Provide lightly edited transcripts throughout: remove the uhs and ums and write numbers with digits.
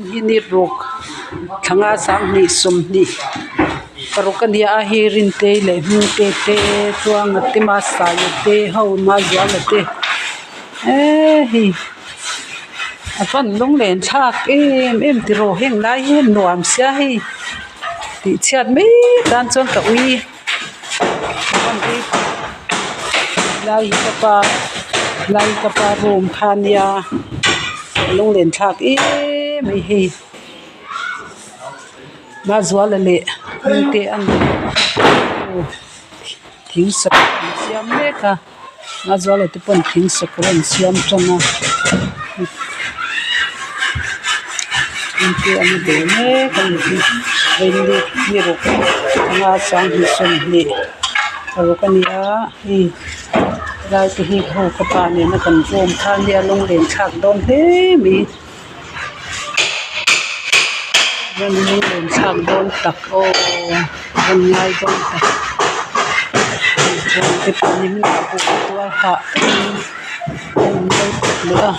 Hi ni ruk thla nga sanghnih sawmhnih paruk a ni a hei Rintei leh Hmingtea te Tluanga te Masaia te ho Mazuala te eee hei a van lunglen thlak em em tiraw heng lai hi nuam sia hei tih chhiat mai tan chuan ka ui ka van ui lai hi ka pa lai hi ka pa room kha a nia lunglen thlak em mai hei Mazuala leh Hmingtea an thing sakawr an siam mek a Mazuala te pawn thing sakawr an siam tan a Hmingtea an a bel mek a ni hi ni ruk panga sanghnih sawmhnih paruk a ni a hei helai te hi ho ka pa nena kan room kha a nia lunglen thlak dawn hle mai chuan lunglen thlak dawn tak aw a van ngai dawn tak te pawh ni hmun ah pawh tual hah takin an in lo kawp leh a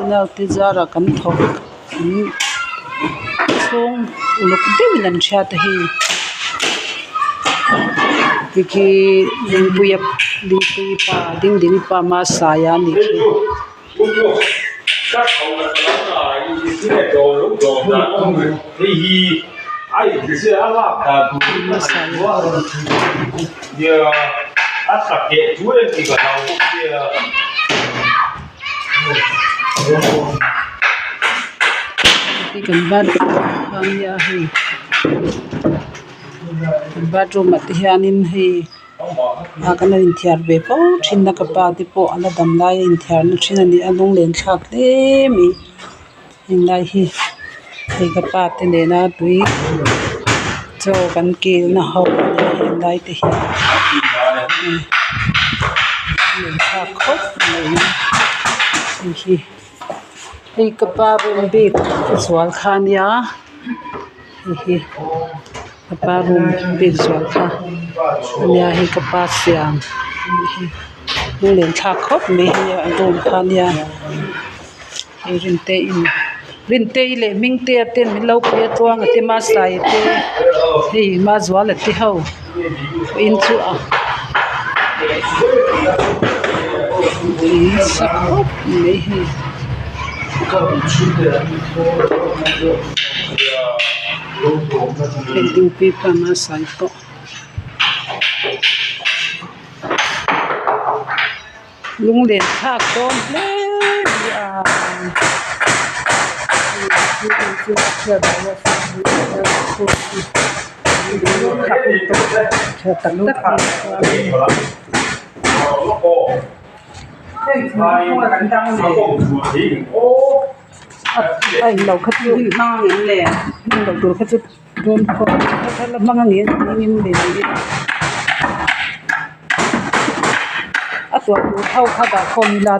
naute zarah kan thawk an chhung uluk deuhin an hriat a hei tikhi lengpuia lengpui pa dingding pa hmasaia a nih khi. Kan bathroom kha nia hei kan bathroom ah te hianin hei ah kan lo inthiar ve fo thin a ka pa te pawh a la dam lai a inthiar na thin a ni a lunglen thlak hle mai henglai hi hei ka pa te nena tui chaw kan kil na ho a ni a henglai te hi lunglen thlak khawp mai hei hi hei ka pa room bik zual kha a nia hei hi. Ka pa room bik zual kha a nia hei ka pa siam anih hi lunglen thlak khawp mai hei a room kha a nia hei Rintei in Rintei leh Hmingtea ten min lo pui a Tluanga te Masaia te hei Mazuala te ho in chu a nasa khawp mai hei. Heng dingpui pang a sai pawh lunglen thlak dawn hle mai a tha tak tak a englo kha chu hmang lo tur kha chu dawn khawp a la hmang a ni a tuah tur ho kha dah khawm ila.